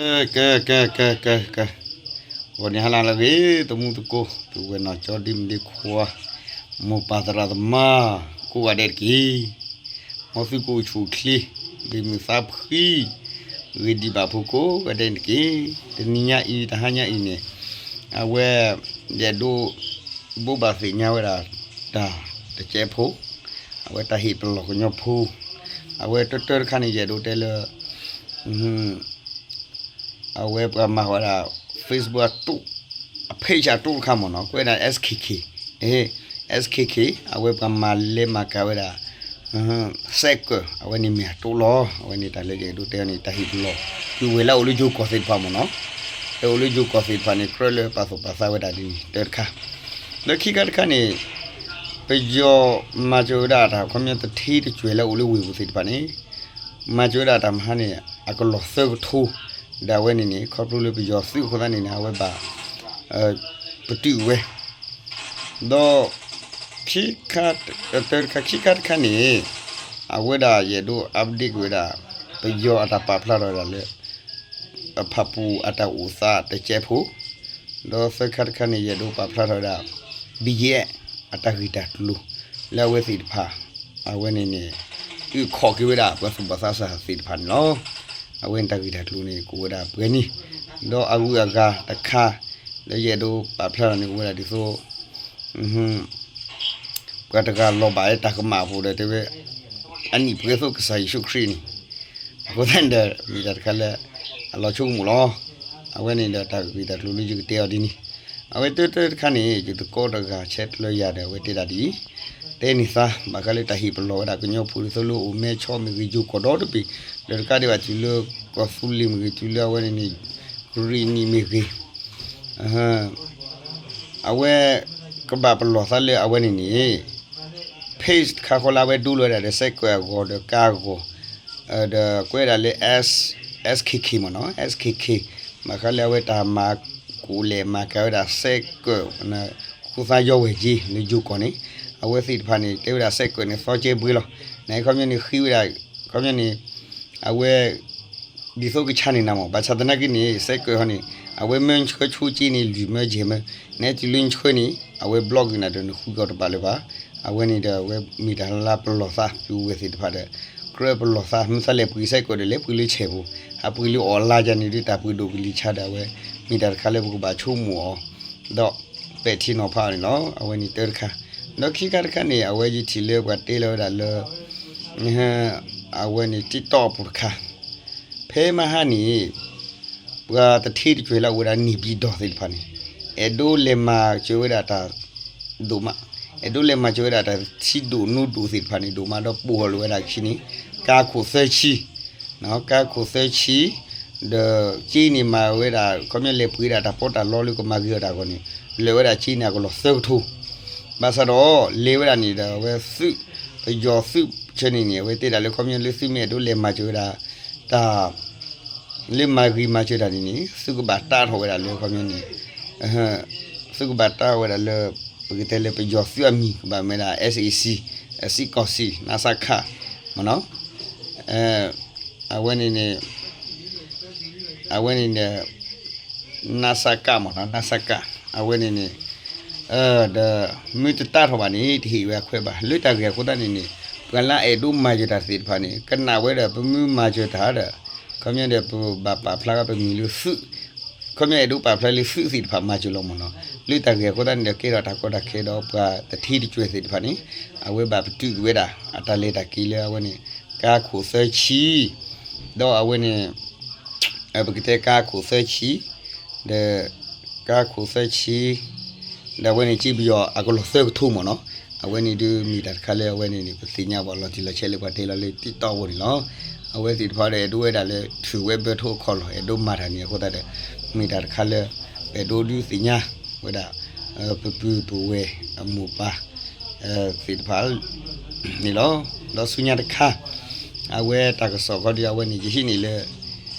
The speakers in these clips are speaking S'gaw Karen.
ကဲ ကဲ ကဲ ကဲ ကဲ, ဂီၤနံၤဟါလၢအဂ့ၤ သမူသကိး ပုၢ်ဝဲၢ်နီၢ်ကၠီ ဒ့မုၣ်ဒ့ခွါ, မိၢ်ပၢ်သရၣ်သမါ ကိးဂၤဒဲးတက့ၢ်. မ်သုကအိၣ်ဆူၣ်အိၣ်ချ့ ဂ့ၤမုာ်သးဖှံ ဂ့ၤဒံးဘၣ်ဖိကိးဂၤဒဲးန့ၣ်တက့ၢ်. တနံၤညါအံၤ တဟါညါအံၤန့ၣ် အဝဲ ယအဲၣ်ဒိး ဘိးဘၣ်သ့ၣ်ညါဝဲဒၣ် တၢ်တကဲးဖိ, အဝဲတၢ်ဟ့ၣ်ပလီၢ်ကညီဖိ, အဝဲတၢတၢတခါန့ၣ် ယအဲၣ်ဒိးတဲလၢ အဝဲပှၤမၤဝဲဒၣ် Facebook အတိၣ်, အ page အတိၣ်တခါမ့ၢ်နီၤ, ကွဲးဒၣ် S K K, အ့ S K K အဝဲပှၤမၤလဲၤမၤကၤဝဲဒၣ် စဲးကၢး အဝဲန့ၣ်မ့ၢ်အတိၣ်လီၤ. အဝဲန့ၣ်တၢ်လၢယအဲၣ်ဒိးတဲအီၤန့ၣ် တၢ်ဟ့ၣ်ပလီၢ် ပုၢ်ဝဲၢ်လၢအအိၣ်လၢယိၤကီၢ်သ့ၣ်တဖၣ်မ့ၢ်နီၤ, လၢအအိၣ်လၢယိၤကီၢ်သ့ၣ်တဖၣ်န့ၣ် ကြၢးလၢပာ်သူၣ်ပာ်သးဝဲဒၣ်ဒ်န့ၣ် တၢတခါ, လၢခံခါတခါန့ၣ် ပယီၤမၤစၢၤဝဲဒၣ်တၢ် ခီပညီတထံတကွဲၢ်လၢအအိၣ်လၢဝ့ၢ်ပူၤသ့ၣ်တဖၣ်န့ၣ် မၤစၢၤဝဲဒၣ်တၢ်မဟါန့ၣ် အကလီၢ်သၢကထိ, ဒီးအဝဲန့ၣ်န့ၣ် ခီဖျိလၢပယီၤသုးအဃိသတးန့ၣ်န့ၣ် အဝဲဘၣ် ပတုာ်ဝဲ, ဒီး ခံခါ တၢတခါ ခံခါတခါန့ၣ် အဝဲဒၣ်ယအဲၣ်ဒိး update က့ၤဝဲဒၣ် ပယီၤအတၢ်ပာ်ဖျါထီၣ်ဝဲဒၣ်လၢ အဖၣ်ပူၣ်အတၢ်အိၣ်သးတကဲးဖိ, ဒီးသၢခါတခါန့ၣ် ယအဲၣ်ဒိးပာ်ဖျါထီၣ်ဝဲဒၣ် ဘံယဲၢ် အတၢ်ဂ့ၢ်တၢ်ကျိၤ လၢအဝဲသ့ၣ်တဖၣ် အဝဲန့ၣ်န့ၣ် အုၣ်ခီၣ်က့ၤဝဲဒၣ် ပှၤသူၣ်ဘီၣ်သးစၢ်သ့ၣ်တဖၣ်န့ၣ်လီၤ. အဝဲန့ၣ်တၢ်ဂ့ၢ်တၢ်ကျိၤန့ၣ် ကအိၣ်ဝဲဒၣ်ပှဲၤန့ၣ်, ဒီးအဂုၤအဂၤတခါ လၢယအဲၣ်ဒိးပာ်ဖျါထီၣ်န့ၣ် အိၣ်ဝဲဒၣ်ဒ်သိး ပှၤတဂၤလီၤဘၣ်လၢတၢ်ကမၣ်အပူၤဒီးတဲဝဲ အနံၣ်ပှဲၤသိးကစၢ်ယ့ၣ်ၡူးခရံာ်န့ၣ်, အဃိသတးန့ၣ်ဒီး မ့ၢ်တၢ်တခါလၢ အလီၤဆိကမိၣ်လီၤ. အဝဲန့ၣ်ဒီးတၢ်ဂ့ၢ်တၢ်ကျိၤလၢယကတဲအီၤဒ်န့ၣ်, အဝဲတၢတၢတခါန့ၣ် ယသကိးတဂၤဆဲးကျၢယၤဒီး အဝဲတဲဒၣ်ဒ်အံၤ, တဲန့ၢ်သး ဘၣ်ဃးလၢတၢ်ဟ့ၣ်ပလီၢ်ဝဲဒၣ်ကညီဖိဒ်သိးလၢအိၣ်မဲဆီမ့ၢ်ဂ့ၤ ယိၤကီၢ်ဒီတဘ့ၣ်, ဒီးတကးဒံးဘၣ်တုၤလၢကီၢ်သူလ့ၤမ့ၢ်ဂ့ၤ တုၤလၢအဝဲန့ၣ်န့ၣ် ကရံၣ်နံၣ်မ့ၢ်ဂ့ၤ အဝဲ ကဘၣ်ပလီၢ်သးလၢအဝဲန့ၣ်န့ၣ် page တခါဃီလၢအဝဲဒိလီၤဝဲဒၣ်ဒီး စဲးကၢးအဂီၤဒီးကါအဂီၤ, ဒီးကွဲးဒၣ်လၢ S, SKK မ့ၢ်နီၤ, SKK ဘၣ်ဃးလၢအဝဲတၢ်မၤကိၣ်လဲၣ်မၤကၤဝဲဒၣ်စဲးကၢး ခူသါယီဝဲၢ်က့ လၢယိၤကီၢ်န့ၣ်, အဝဲသ့ၣ်တဖၣ်န့ၣ် တဲဝဲဒၣ်စဲးကၢးန့ၣ် သီကဲဘှ့လီၤ. နခီပညီန့ၣ် ဃ့ဝဲဒၣ် ခီပညီန့ၣ် အဝဲ ဒ်သိးကဆါန့ၢ်နၤမး, ဘၣ်ဆၣ်သနာ်က့န့ၣ် စဲးကၢးဟီန့ၣ် အဝဲမၢဆှၢဆိက့န့ၣ် လွံၢ်မၢယဲၢ်မၢ, နတုၤလၢနဆှၢန့ၣ် အဝဲ block က့ၤနၤဒီးနဃုကီၤတဘၣ်လၢၤဘၣ်. အဝဲန့ၣ်ဒီးအဝဲမ့ၢ်တၢ်လၢပလီၢ်သး ပုၢ်ဝဲၢ်သ့ၣ်တဖၣ်ဒီး ကြၢးပလီၢ်သး မ့ၢ်သးလဲၤပှ့ၤစဲးကၢးဒီး လဲၤပှ့ၤလၢဆဲးပူၤ, ဟးပှ့ၤလၢအီၣ်လါယၤန့ၣ်ဒုး တၢ်ပှ့ၤဒိၣ်ကလံၤဆါဒီး အဝဲမ့ၢ်တၢ်တခါလၢပကဘၣ်ဆိကမိၣ်အီၤ ဒီးပဲာ်ထံနီၤဖးအီၤန့ၣ်လီၤ. အဝဲန့ၣ်တၢတခါ, ဒီးခံခါတခါန့ၣ် အဝဲယထံၣ်လၢပှၤတဲလီၤဝဲဒၣ်လၢ အဝဲန့ၣ် TikTok အပူၤတခါ, ဖဲမဟါန့ၣ် ပှၤတထံတကွဲၢ်လၢအအိၣ်ဝဲဒၣ်န့ၣ် ပျံၤဒီးသ့ၣ်တဖၣ်န့ၣ် အဲၣ်ဒိးလဲၤမၤစၢၤဝဲဒၣ်တၢ် ဒိၣ်မး, အဲၣ်ဒိးလဲၤမၤစၢၤဝဲဒၣ်တၢ်ထံဒိၣ်နိဒိၣ်သ့ၣ်တဖၣ်န့ၣ် ဒိၣ်မးဒီးပိာ်အီၤလၢဝဲဒၣ်ခံန့ၣ် ကါခိၣ်သၢဆံ, ကါခိၣ်သၢဆံ, ဒီးက့န့ၣ်မၤဝဲဒၣ် ခီပညီလဲၤပှ့ၤဒၣ်တၢ်ပီးတၢ်လီလၢကမၤဂ့ၤအီၤတၢ်အဂီၢ်န့ၣ် လၢာ်ဝဲဒၣ်က့န့ၣ်အကလီၢ်သၢကထိ, ဘၣ်ဆၣ်ဒီး လဲၤဝဲဒၣ်န့ၣ်ဒီး အဝဲသုး ပယီၤသုးဆၢန့ၣ်န့ၣ် အဝဲတဲဒၣ်လၢခီပညီလၢသုမ့ၢ်အဲၣ်ဒိးလဲၤမၤစၢၤဝဲဒၣ် တၢ် လၢမၤဂ့ၤမၤစၢၤတၢ်န့ၣ်န့ၣ် သုကဘၣ်တၢထီၣ်ဝဲဒၣ်လၢခီပညီန့ၣ် သုကဘၣ်တၢဝဲဒၣ်လၢ ပကတဲလၢပယီၤသုးအမံၤ ကဘၣ်မ့ၢ်ဒၣ် SAC, စစ်ကောင်စီ, နစက မ့ၢ်နီၤ, အဝဲန့ၣ်န့ၣ် အဝဲန့ၣ်န့ၣ် နစက မ့ၢ်နီၤ, နစက အဝဲန့ၣ်န့ၣ် ဒီးမ့ၢ်တတၢထီၣ်ဘၣ်န့ၣ် တဟ့ၣ်ဝဲအခွဲးဘၣ်. လၢတၢ်ဂ့ၢ်အဃိသတးန့ၣ်န့ၣ် ပှၤလၢအအဲၣ်ဒိးမၤစၢၤတၢ်သ့ၣ်တဖၣ်န့ၣ် ကနၣ်ဝဲဒီး ပမ့ၢ်မၤစၢၤတၢ်ဒီး ခီပညီဒီး ပဘၣ်ပာ်ဖျါပမံၤလၢသုး ခီပညီအဲၣ်ဒိးပာ်ဖျါလၢသုးသ့ၣ်တဖၣ်မၤစၢၤလီၤမ့ၢ်နီၤ. လၢတၢ်ဂ့ၢ်အဃိသတးန့ၣ်ဒီး ကဲထီၣ်တၢ်ကီတၢ်ခဲဒီးပှၤတထံတကွဲၢ်သ့ၣ်တဖၣ်န့ၣ် အဝဲဘၣ်ပတုာ်ကွံာ်ဝဲဒၣ် အတၢ်လဲၤတၢ်က့ၤလၢအဝဲန့ၣ် ကါခိၣ်သၢဆံ ဒီးအဝဲန့ၣ် ပကတဲကါခိၣ်သၢဆံ ဒီး ကါခိၣ်သၢဆံ ဒီးအဝဲန့ၣ်က့ပယီၤအကလီၢ်သၢကထိမ့ၢ်နီၤ. အဝဲန့ၣ်ဒုးမ့ၢ်တၢ်တခါလၢအဝဲန့ၣ်န့ၣ် ပသ့ၣ်ညါဘၣ်လီၤတံၢ်လီၤဆဲးလၢပှၤတဲလီၤလၢ TikTok အပူၤန့ၣ်လီၤ. အဝဲသ့ၣ်တဖၣ်ဒီးအဲၣ်ဒိးဝဲဒၣ်လၢ ထုးဝဲဘၢထိအခိၣ်လီၤ အဲၣ်ဒိးမၤတၢ်န့ၣ်အဃိသတးဒီး မ့ၢ်တၢ်တခါလၢ ပအဲၣ်ဒိးဒုးသ့ၣ်ညါဝဲဒၣ် ပပုၢ်ပဝဲၢ်အမိၢ်ပၢ် သ့ၣ်တဖၣ် န့ၣ်လီၤ. ဒီးဆူညါတခါ အဝဲတၢ်ကစီၣ်ခီဒီးအဝဲန့ၣ် ယဟံးန့ၢ်လၢ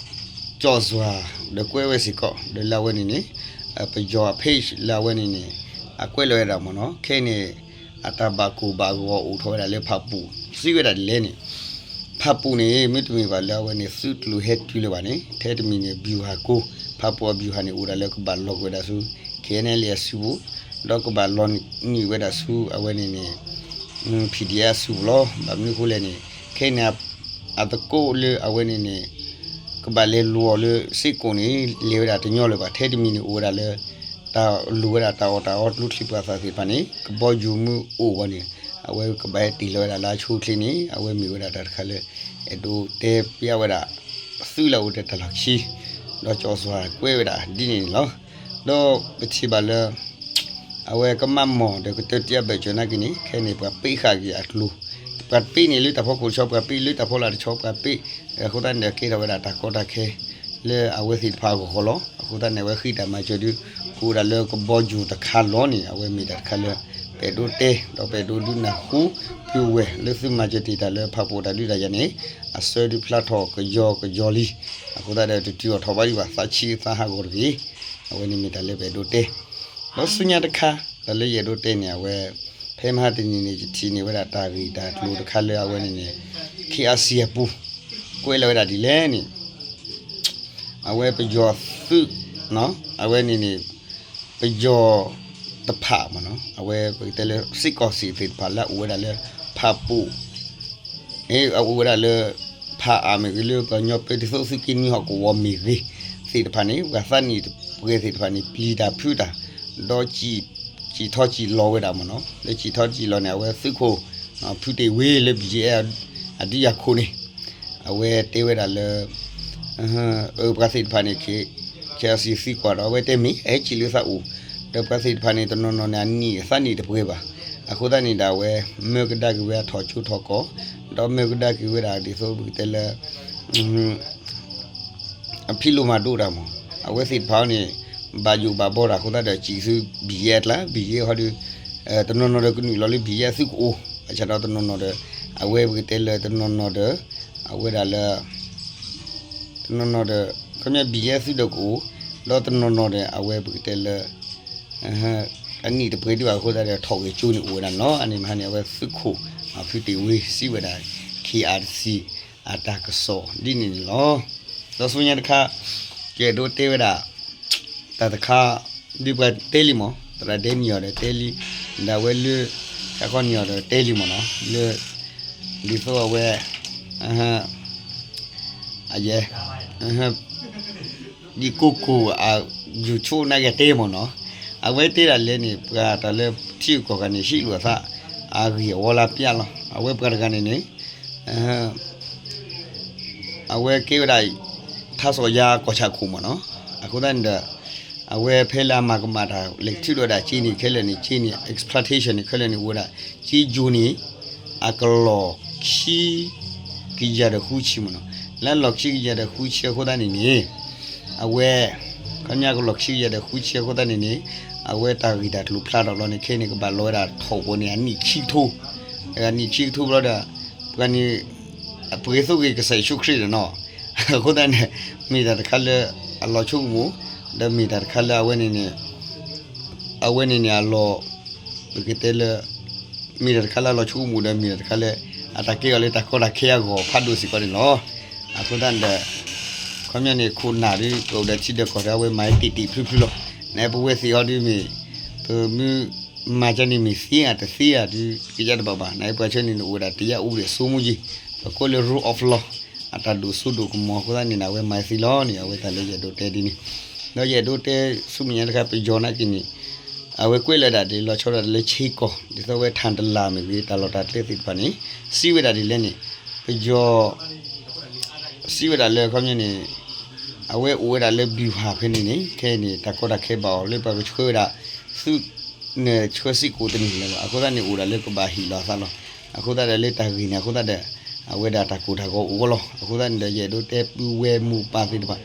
ကၠီၣ်စွၤ ဒီးကွဲးဝဲစ့ၢ်ကီး ဒီးလၢအဝဲန့ၣ်န့ၣ် ပယီၤအ page လၢအဝဲန့ၣ်န့ၣ် အကွဲးလီၤဝဲဒၣ်မ့ၢ်နီၤ ခဲအံၤန့ၣ် အတၢ်ဘၣ်ကိၢ်ဘၣ်ဂီၤအိၣ်ထီၣ်ဝဲဒၣ်လၢဖၣ်ပူၣ် စံးဝဲဒၣ်ဒ်လဲၣ်န့ၣ် ဖၣ်ပူၣ်န့ၣ် မ့တမ့ၢ်ဘၣ်လၢအဝဲန့ၣ် သုးကျိၤဟဲတုၤလၢၤဘၣ်န့ၣ် ထဲတမံၤန့ၣ် ဗျူဟာကုန်း, ဖၣ်ပူၣ်အဗျူဟာန့ၣ် အိၣ်ဝဲဒၣ်လၢကဘၣ်လီၤကွံာ်ဝဲဒၣ်ဆူ KNLA အစုပူၤ, ဒီးကဘၣ်လီၤနံၤဝဲဒၣ်ဆူအဝဲန့ၣ်န့ၣ် PDF အစုပူၤလီၤ. ဘၣ်မနုၤအဃိလဲၣ်န့ၣ် ခဲအံၤန့ၣ် အသကိးလၢအဝဲန့ၣ်န့ၣ် ကဘၣ်လဲၤလူၤအီၤလၢစ့ၢ်ကီးန့ၣ် လဲၤဝဲဒၣ်တညီလၢၤဘၣ်. ထဲတမံၤန့ၣ် အိၣ်ဝဲဒၣ်လၢ တၢ်လိၣ်ဝဲဒၣ်တၢ်အီၣ်တၢ်အီ ကျိချံပှၤသၣ်သ့ၣ်တဖၣ်န့ၣ် ကဘီယူၤမ့ၢ်အိၣ်ဝဲန့ၣ် အဝဲကဘၣ်ဟဲတ့ၢ်လီၤဝဲဒၣ်လၢအဆိအချ့န့ၣ် အဝဲမ့ၢ်ဝဲဒၣ်တၢ်တခါလၢ အဲၣ်ဒိးတဲပျးဝဲဒၣ် သုးလၢအအိၣ်ဒီးတၢ်လီၢ်ခံ ဒီးကၠီၤစွၤကွဲးဝဲဒၣ်ဒ်န့ၣ်န့ၣ်လီၤ. ဒီးပထံၣ်ဘၣ်လၢ အဝဲကမၣ်မီၢ်ဒီးကတၢၢ်တယၢ်ဘၢၣ်စၢၤနာ်က့န့ၣ် ခဲအံၤန့ၣ် ပှၤပ့းဃာ်က့ၤအကျိၤ, ပှၤပ့းန့ၣ်လၢတၢ်ဖီခိၣ်တဆီ ပှၤပ့းလၢတၢ်ဖီလာ်တဆီ ပှၤပ့း, အဃိသတးန့ၣ်ဒီး ကဲထီၣ်ဝဲဒၣ်တၢ်ကီတၢ်ခဲလၢအဝဲသ့ၣ်တဖၣ်အဂီၢ်ဃီလီၤ. အဃိသတးန့ၣ် အဝဲဃ့တၢ်မၤစၢၤဒုး ကအိၣ်ဒၣ်လၢကဘီယူၤတခါလီၤန့ၣ် အဝဲမ့ၢ်တၢ်တခါလၢ ပအဲၣ်ဒိးတဲ ဒီးပအဲၣ်ဒိးဒုးနၢ်ဟူ ပုၢ်ဝဲၢ်လၢသုးမၤစၢၤတ့ၢ်တၢ်လၢဖၣ်ပူၣ်တၢ်ဒုးတၢ်ယၤန့ၣ် အဆၢဒုးဖျါထီၣ်ကယီကယီလံ. အဃိသတးဒီး တတုၤအီၤထီၣ်ဘၣ်ဒံးဘၣ် သးဆံးသးဟးဂီၤတဂ့ၤ. အဝဲန့ၣ်မ့ၢ်တၢ်လၢပအဲၣ်ဒိးတဲ ဒီးဆူညါတခါ တၢ်လၢယအဲၣ်ဒိးတဲန့ၣ် အဝဲ ဖဲမဟါတနံၤန့ၣ် ယထံၣ်န့ၢ်ဝဲဒၣ်တၢ်ဂ့ၢ်တၢ်ကျိၤတခါလၢအဝဲန့ၣ်န့ၣ် KIC အပူၤ ကွဲးလီၤဝဲဒၣ်ဒ်လဲၣ်န့ၣ် အဝဲပယီၤသုး အဝဲန့ၣ်န့ၣ် ပယီၤတဖၣ်မ့ၢ်နီၤ အဝဲပကတဲလၢ စစ်ကောင်စီ သ့ၣ်တဖၣ်လၢအအိၣ်ဝဲဒၣ်လၢ ဖၣ်ပူၣ် အအိၣ်ဝဲဒၣ်လၢ ဖးအါမ့ၢ်ဂ့ၤ လၢပှၤကညီပၢတံၤသိးသုးက့နွံဟီၣ်ကဝီၤမ့ၢ်ဂ့ၤ သ့ၣ်တဖၣ်န့ၣ် ပှၤသးနံၣ်တပှဲၤသ့ၣ်တဖၣ်န့ၣ် ပျံၤတၢ်ဖုးတၢ် ဒီး စံၣ်ထီၣ်စံၣ်လီၤဝဲဒၣ်မ့ၢ်နီၤ လၢစံၣ်ထီၣ်စံၣ်လီၤန့ၣ် အဝဲသုးခိၣ် ဖုတ့ၢ်ဝ့လၢ ဘံယဲ အဒုးယၤခိၣ်န့ၣ် အဝဲတဲဝဲဒၣ်လၢ ပှၤသ့ၣ်တဖၣ်န့ၣ် ခဲအံၤစံၣ်သံကွၢ်ဒီး အဝဲတဲမ့ၢ် အဟဲစံၣ်လၢသးအိၣ် ဒီးပှၤသ့ၣ်တဖၣ်န့ၣ် တနီၤနီၤန့ၣ် အနံၣ်အသးနံၣ်တပှဲၤဘၣ်. အဃိသတးန့ၣ်ဒီး အဝဲမၢကဒါက့ၤဝဲအထီၣ်ကၠိထီၣ်ကီၢ် ဒီးမၢကဒါက့ၤဝဲဒၣ်ဒ်သိးပကတဲလၢ အဖံးလိမၤဒိးတၢ်မး အဝဲသ့ၣ်တဖၣ်န့ၣ် ဘၣ်ယိၣ်ဘၣ်ဘီတၢ်အဃိသတးဒီး စံၣ်ဆူ ဘံယဲအကျါ ဘံယဲဟီဒီး တနီၤနီၤဒီးကနုာ်လီၤလၢ ဘံယဲအသုးကအိၣ် ဘၣ်ဆၣ်ဒီးတနီၤနီၤဒီး အဝဲပကတဲလၢတနီၤနီၤဒီး အဝဲဒၣ်လၢ တနီၤနီၤဒီး ခီပညီ ဘံယဲသုးဒီးကအိၣ် ဒီးတနီၤနီၤဒီး အဝဲပကတဲလၢ အနံၣ်တပှဲၤဒံးဘၣ်အဃိသတးဒီး ထီၣ်ဂ့ၤကၠိန့ၣ်အိၣ်ဝဲဒၣ်န့ၣ်လီၤ. အန့ၣ်မဟါန့ၣ် အဝဲသုးခိၣ် ဖုတ့ၢ်ဝ့စံးဝဲဒၣ် KRC အတၢ်ကစီၣ်ဒ်န့ၣ်န့ၣ်လီၤ. ဒီးဆူညါတခါ ယအဲၣ်ဒိးတဲဝဲဒၣ် တၢ်တခါ ဒ်ပှၤတဲလံမး သရၣ်ဒဲနံၣ်အီၤဒီးတဲလံ ဒီးအဝဲလၢ ခါခီနံၣ်အီၤဒီးတဲလံမးနီၤ လၢ ဒ်သိးအဝဲ အယဲ ဒ်ကိကိၢ်အ ယူၤဆိၣ် နာ်က့တဲမးနီၤ အဝဲတဲဒၣ်လဲၣ်န့ၣ် ပှၤတၢ်လၢထံဂုၤကီၢ်ဂၤန့ၣ် ဟံးလိာ်အသး အဂ့ၢ်အဝီလၢပျၢ်လီၤ. အဝဲပှၤတဂၤန့ၣ်န့ၣ် အဝဲကဲဝဲဒၣ် ထါစီၤယါကီၢ်ဆၣ်ခိၣ်မးနီၤ အဃိသတးန့ၣ်ဒီး အဝဲဖဲလၢအမၤကမၣ်တၢ် လဲၤထုးဒီးဝဲဒၣ်က့န့ၣ် ခဲလၢာ်န့ၣ် က့န့ၣ် exploitation န့ၣ် ခဲလၢာ်န့ၣ် အိၣ်ဝဲဒၣ် က့ယိၤန့ၣ် အကလီၢ်ခံ ကယၤဒီးဃုဆံမးနီၤ လၢအလီၢ်ခံကယၤဒီးဃုဆံအဃိသတးန့ၣ်န့ၣ် အဝဲ ခီပညီကလီၢ်ခံကယၤဒီးဃုဆံအဃိသတးန့ၣ်န့ၣ် အဝဲတၢ်ဂ့ၢ်တၢ်ကျိၤဖျါထီၣ်ဘျီန့ၣ် ခဲအံၤန့ၣ် ကဘၣ်လီၤဝဲဒၣ်ထီၣ်ပှဲၤန့ၣ် အနံၣ်ခံကထိ အနံၣ်ခံကထိဘျီဒီး ပှၤန့ၣ် အပှ့ၤသိၣ်ဂ့ၤကစၢ်ယ့ၣ်ၡူးခရံာ်န့ၣ်နီၤ အဃိသတးန့ၣ် မ့ၢ်တၢ်တခါလၢအလီၤဆိကမိၣ် ဒီးမ့ၢ်တၢ်တခါလၢအဝဲန့ၣ်န့ၣ် အဝဲန့ၣ်န့ၣ်အလီၢ် ပကတဲလၢ မ့ၢ်တၢ်တခါလၢအလီၤဆိကမိၣ်ဒီး မ့ၢ်တၢ်တခါလၢ အတၢ်ကဲအီၤလၢတၢ်ကီတၢ်ခဲအဂီၢ်ဖးဒိၣ်စ့ၢ်ကီးန့ၣ်လီၤ. အဃိသတးန့ၣ်ဒီး ခီပညီန့ၣ် ခိၣ်နၢ်ဒ် ကအိၣ်ဒီးထံဒီးကီၢ်ဒီး အဝဲမၤတ့ၢ်တ့ၢ်ဖျုဖျုလီၤ. နပဝဲသ့ၣ်အီၤဒ်မ့ၢ် ပမ့ၢ်မၤကန့ၣ်မ့ၢ်သ့ဧါတသ့ဧါဒ် ကယဲၢ်တဘၣ်ဘၣ်. နပှၤဆၢန့ၣ်န့ၣ် အိၣ်ဝဲဒၣ်တရားဥပဒေစိုးမိုးရေး ပကိးလၢ rule of law အတၢ်ဒိၣ်စိဒိၣ်ကမီၤအဃိသတးန့ၣ် အဝဲမၤသ့လီၤန့ၣ် အဝဲတၢ်လၢယအဲၣ်ဒိးတဲဒ်န့ၣ် ဒီးယအဲၣ်ဒိးတဲဆူမဲာ်ညါတခါ ပယီၤနာ်က့န့ၣ် အဝဲကွဲးလီၤဒၣ်ဒ်လီၤဆီဒၣ်တၢ်လၢ ချ့ၣ်ကီၢ် ဒ်သိးအဝဲထၣ်တလၢ်မ့ၢ်ဂ့ၤ တၢ်လီၢ်တၢ်ကျဲသ့ၣ်တဖၣ်န့ၣ် စံးဝဲဒၣ်ဒ်လဲၣ်န့ၣ် ပယီၤ စံးဝဲဒၣ်လၢခီပညီန့ၣ် အဝဲအိၣ်ဝဲဒၣ်လၢ ဗျူဟာ ဖဲန့ၣ်န့ၣ် ခဲအံၤန့ၣ် တၢ်ကီတၢ်ခဲဘၣ်အီၤလၢပှၤကဆှၢဝဲဒၣ် သုး န့ၣ်ဆှၢစ့ၢ်ကီးတန့ၢ်လၢၤဘၣ်. အဃိသတးန့ၣ် အိၣ်ဒၣ်လၢကဘၣ်ဟ့ၣ်လီၤအသးလီၤ. အဃိသတးဒီးလၢတၢ်ဂ့ၢ်န့ၣ် အဃိသတးဒီး အဝဲဒၣ်တၢ်ကိၢ်တၢ်ဂီၤအိၣ်ဝဲလီၤ. အဃိသတးန့ၣ်ဒီး ယအဲၣ်ဒိးတဲပုၢ်ဝဲၢ်မိၢ်ပၢ်သ့ၣ်တဖၣ်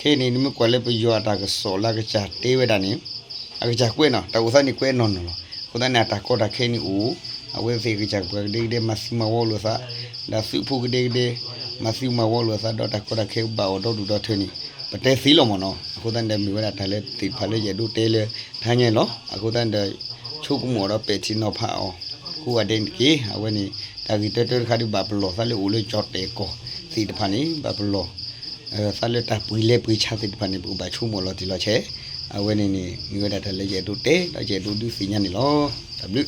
ခဲအံၤန့ၣ် နမ့ၢ်ကွၢ်လၢပယီၤအတၢ်ကစီၣ်လၢအကစၢ်တဲဝဲဒၣ်န့ၣ် အကစၢ်ကွဲးနီၤ တၢ်အိၣ်သးန့ၣ်ကွဲးနီၢ်နီၢ်လီၤ. အဃိသတးန့ၣ် အတၢ်ကီတၢ်ခဲန့ၣ်အိၣ် အဝဲသ့ၣ်ကစၢ်ပှၤကဒဲကဒဲ မၤသံမၤဝီလိာ်သး ဒီးသုးဖိကဒဲကဒဲ မၤသံမၤဝီလိာ်သး ဒီးတၢ်ကီတၢ်ခဲဘၣ်အီၤဒီဒူၣ်ဒီထၢန့ၣ် ပတဲသ့လီၤမ့ၢ်နီၤ. အဃိသတးန့ၣ်ဒီး မ့ၢ်ဝဲဒၣ်တၢ်လၢသ့ၣ်တဖၣ်လၢယအဲၣ်ဒိးတဲလၢ ထါညါလီၤ. အဃိသတးန့ၣ်ဒီး ဆိကမိၣ်အီၤဒီးပဲာ်ထံနီၤဖးအီၤ ကိးဂၤဒဲးန့ၣ်တက့ၢ်. အဝဲန့ၣ် တၢ်ဂ့ၢ်တၢတၢတခါဒီး ဘၣ်ပလီၢ်သးလၢအိၣ်လၢကၠီၣ်တဲၣ်ကီၢ်သ့ၣ်တဖၣ်န့ၣ် ဘၣ်ပလီၢ်သးလၢတၢ်ပှ့ၤလဲပှ့ၤဆါသ့ၣ်တဖၣ်န့ၣ် ပကဘၣ်ဆိကမိၣ်လီၤတံၢ်လီၤဆဲး. အဝဲန့ၣ်န့ၣ် မ့ၢ်ဝဲဒၣ်တၢ်လၢယအဲၣ်ဒိးတဲ ဒီးယအဲၣ်ဒိးဒုးသ့ၣ်ညါန့ၣ်လီၤ. တၢ်ဘျုး